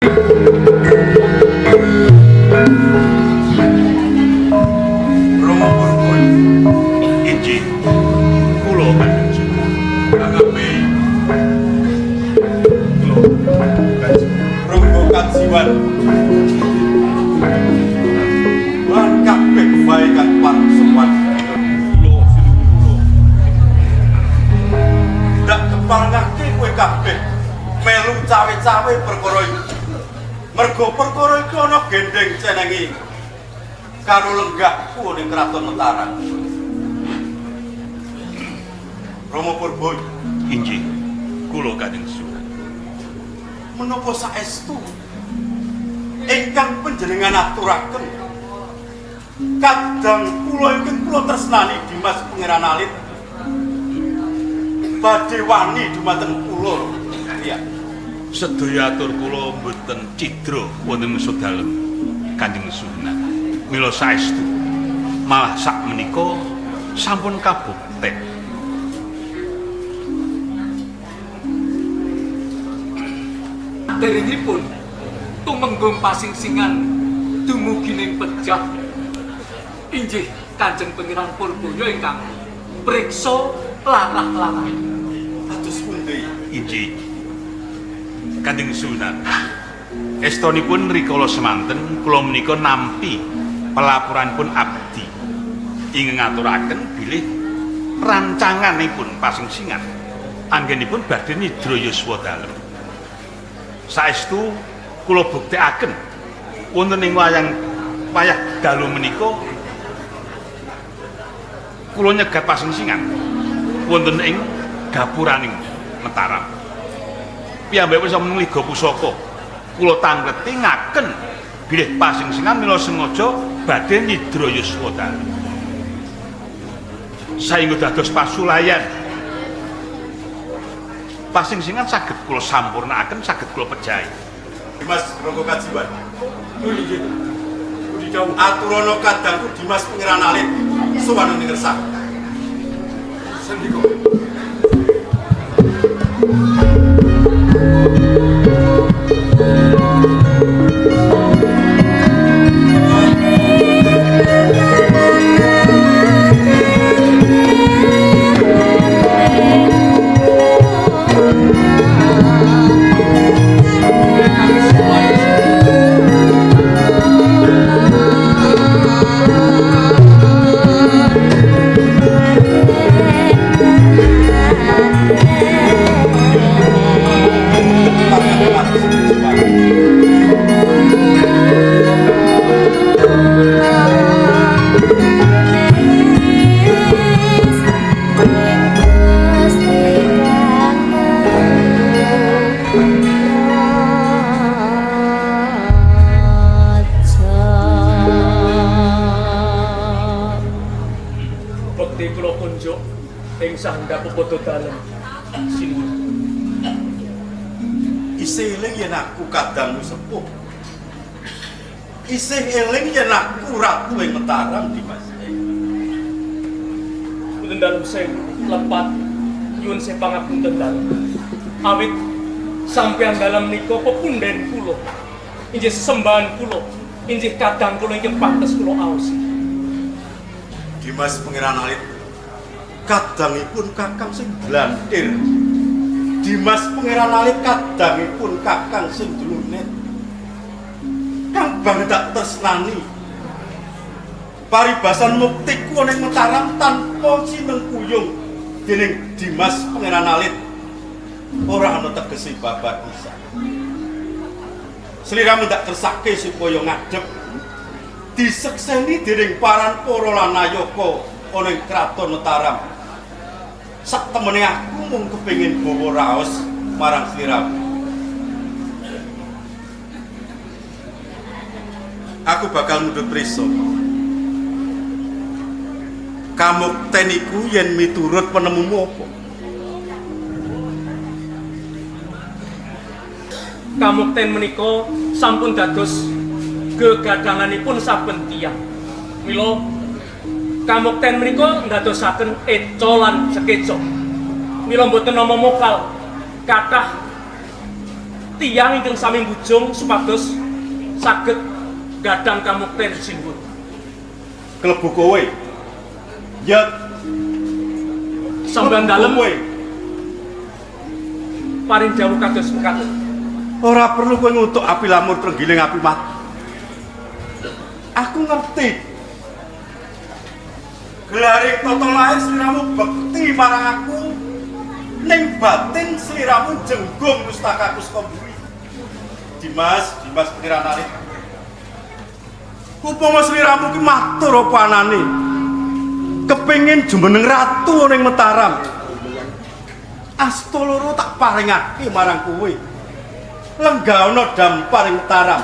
Romo Purboyo. Inggih, kula Kanjeng Sunan. Kanggape Kula Kanjeng. Ronggo Kajiwan. Lan kabeh bae kang pareng sowan. Kula sinuwun kula. Ndak keparengake kowe kabeh melu cawe-cawe perkara iki. Mergo perkara iki ana gendeng cenengi karo lenggahku ning Kraton Mataram. Romo Purboyo, Inggih, kula Kanjeng Sunan. Menapa saestu ingkang panjenengan aturaken kadang kula ingkang kula tresnani Dimas Pangeran Alit badhe wani dumateng kula? Iya. Sedaya atur kula mboten cidra wonten ngarsa dalem Kanjeng Sunan. Mila saestu malah sak menika sampun kabukten. Derengipun tumenggung pasingsingan dumugi ning pejah, inggih Kanjeng Pangeran Purboyo ingkang priksa larah-larah. Kados pundi? Inggih. Kanjeng Sunan. Estonipun rikala semanten kula menika nampi pelaporanipun abdi ingkang ngaturaken bilih rancanganipun pasingsingan anggenipun badhe nyidra yuswa dalem. Saestu kula buktekaken wonten ing wayang wayah dalu menika kula nyegat pasingsingan wonten ing gapuraning Mataram. Piyambakipun sampun ngliga pusaka. Kula tangleti ngaken bilih pasingsingan mila sengaja badhe nyidra yuswa dalem. Saengga dados pasulayan. Pasingsingan saged kula sampurnakaken, saged kula pejahi. Dimas Ronggo Kajiwan. Inggih. Budi dawuh. Aturana kadangku Dimas Pangeran Alit sowan ing ngersa. Sendika. Bekti kula kunjuk ing sahandap pepadha dalem. Sinuwun. Isih eling yen aku kadangmu sepuh. Isih eling yen aku ratu ing Mataram, Dimas. Mboten dalem sewu lepat, nyuwun sih pangapunten dalem. Awit sampeyan dalem nika pepunden kula. Inggih sesembahan kula, inggih kadang kula ingkang pantes kula aosi. Dimas Pangeran Alit, kadangipun kakang sing blantir. Dimas Pangeran Alit, kadangipun kakang sing dlunet. Kang banget tak tresnani. Paribasan muktiku ning Mataram tanpa sinengkuyung dening Dimas Pangeran Alit ora ana tegese babar pisan. Sliramu ndak kersake supaya ngadep disekseni dening paran para lanayaka ana ing kraton Mataram. Sak temene aku mung kepengin bawa raos marang sliramu. Aku bakal mundhut prisa. Kamukten iku yen miturut penemumu apa? Kamukten menika sampun dados gegadanganipun saben tiyang. Mila kamukten menika ndadosaken eca lan sekeca. Mila mboten nama mokal kathah tiyang ingkang sami mbujung supados saged gadang kamukten sinuwun. Klebu kowe. Ya Sampeyan dalem kowe. Paring dawuh kados mekaten. Ora perlu kowe ngutuk api lamur trenggiling api mati. Aku ngerti. Gelaring tata lahir sliramu bekti marang aku. Ning batin sliramu jenggung mustakaku saka mburi. Dimas, Dimas Pangeran Alit. Upama sliramu ki matur apa anane? Kepengin jumeneng ratu ning Mataram. Asta loro tak paringake marang kowe. Lenggahana dampar ing Mataram.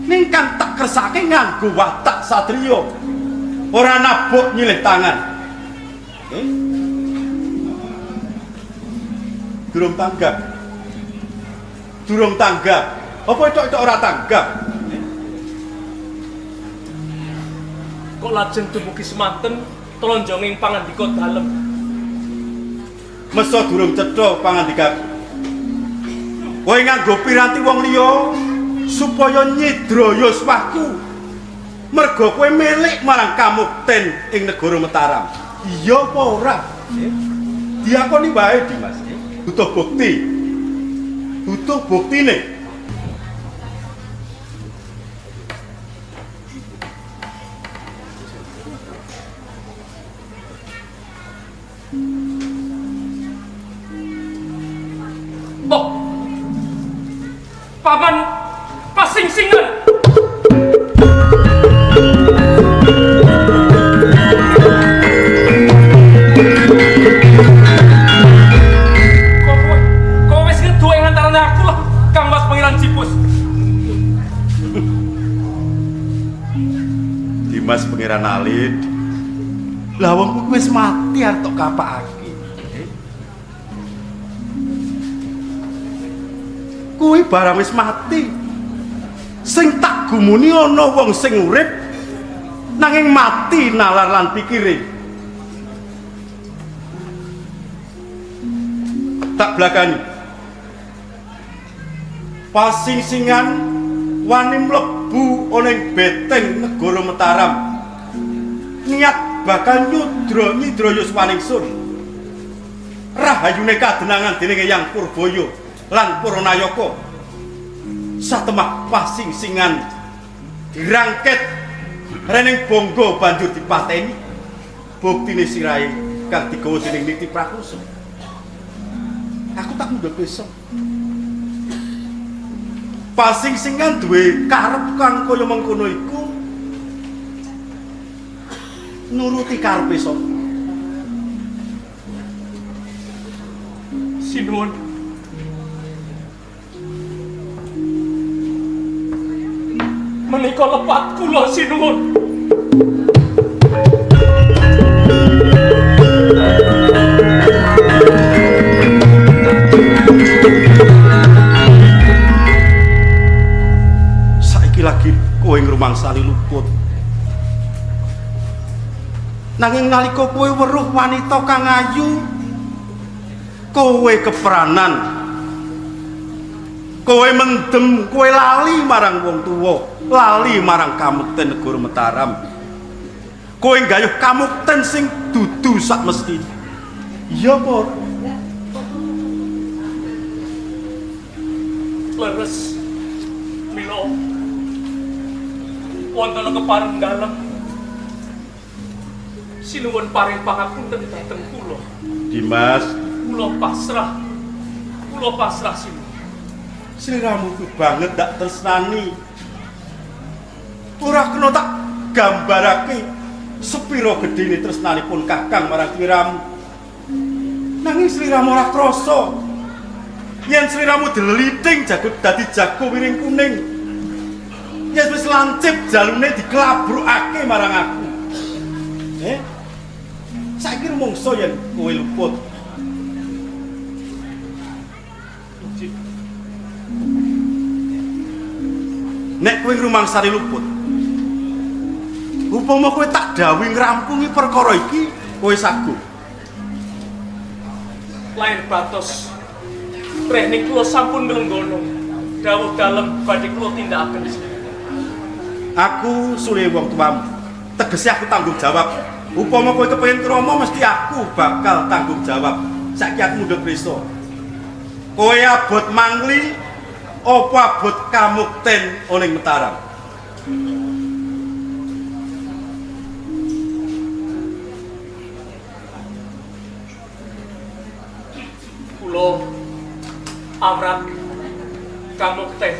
Ning kang tak kersake nganggo watak satriya. Ora nabuk nyilih tangan. Durung tanggap. Durung tanggap. Apa etok-etok ora tanggap? Kok lajeng dumugi semanten tronjonging pangandika dalem. Mesa durung cetha pangandikaku. Kowe nganggo piranti wong liya supaya nyidra yuswaku. Merga kowe milik marang kamukten ing negara Mataram. Iya apa ora? Diakoni wae, Dimas. Butuh bukti. Butuh buktine. Mbok. Paman pasingsingan. Kok kowe wis ngeduwe ing antarane aku lah, Kang Mas Pangeran Jipus. Dimas Pangeran Alit. Lah wong kuwi wis mati arep tok kapakake. Kuwi barang wis mati. Sing tak gumuni ana wong sing urip nanging mati nalar lan pikire. Tak blakani. Pasingsingan wani mlebu ana ing beteng negara Mataram. Niat bakal nyudra nyidra yuswaning sun. Rahayune kadenangan dening Eyang Purbaya lan para nayaka. Satemah pasingsingan dirangket rening bangga banjur dipateni. Buktine sirahe kang digawa dening Niti Prakosa. Aku tak mundhut besok. Pasingsingan duwe karep kang kaya mengkono iku nuruti karepe sapa? Sinuwun. Menika lepat kula sinuwun. Saiki lagi kowe ngrumangsani luput. Nanging nalika kowe weruh wanita kang ayu, kowe kepranan. Kowe mendem, kowe lali marang wong tuwa, lali marang kamukten negara Mataram. Kowe nggayuh kamukten sing dudu sak mesti. Iya apa ora? Leres. Mila wonten kepareng dalem. Sinuwun paring pangapunten dhateng kula. Dimas, kula pasrah. Kula pasrah sinuwun. Sliramu ku banget ndak tresnani. Ora kena tak gambarake sepira gedene tresnanipun Kakang marang sliramu. Nanging sliramu ora krasa. Yen sliramu dileliting jago dadi jago wiring kuning. Yen wis lancip jalune diklabrukake marang aku. Saiki rumangsa yen kowe luput. Nek kowe ngrumangsani luput, upama kowe tak dawuhi ngrampungi perkara iki, kowe saguh. Lair batos Rehning kula sampun nglenggono. Dawuh dalem badhe kula tindakaken. Aku suwe wong tuamu. Tegese aku tanggung jawab. Upama kowe kepengin krama mesti aku bakal tanggung jawab. Saiki aku mundhut prisa. Kowe abot mangli apa abot kamukten ana ing Mataram? Kula amrat kamukten.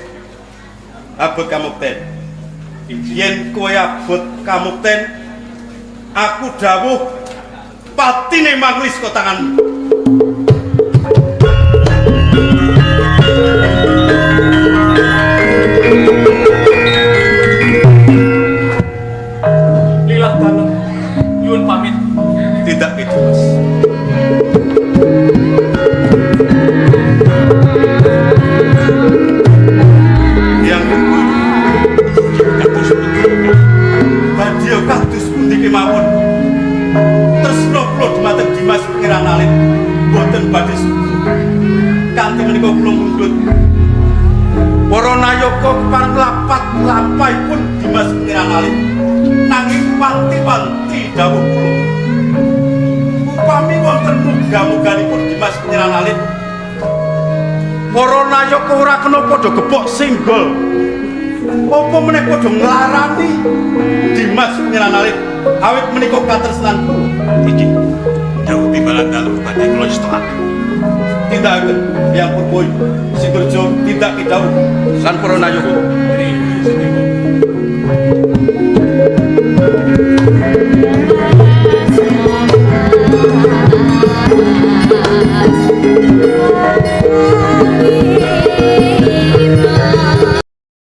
Abot kamukten. Yen kowe abot kamukten, aku dawuh patine mangli saka tanganmu. Lilah dalem nyuwun pamit. Tidak itu, Mas. Yang kedua, Kados pundi? Badya kados pundi kemawon. Tresna kula dumateng Dimas Pangeran Alit boten badhe sudu. Kanthi menika kula mundhut. Para nayaka kepareng lapat lampahipun Dimas Pangeran Alit. Nanging wanti-wanti dawuh kula. Upami wonten muga-muganipun Dimas Pangeran Alit, para nayaka ora kena padha gebok singgol. Apa meneh padha nglarani Dimas Pangeran Alit awit menika katresnan kula. Inggih. Dawuh timbalan dalem badhe kula estokaken. Tindakaken Hyang Purboyo Singgarja tindak kidhawuh lan para nayaka.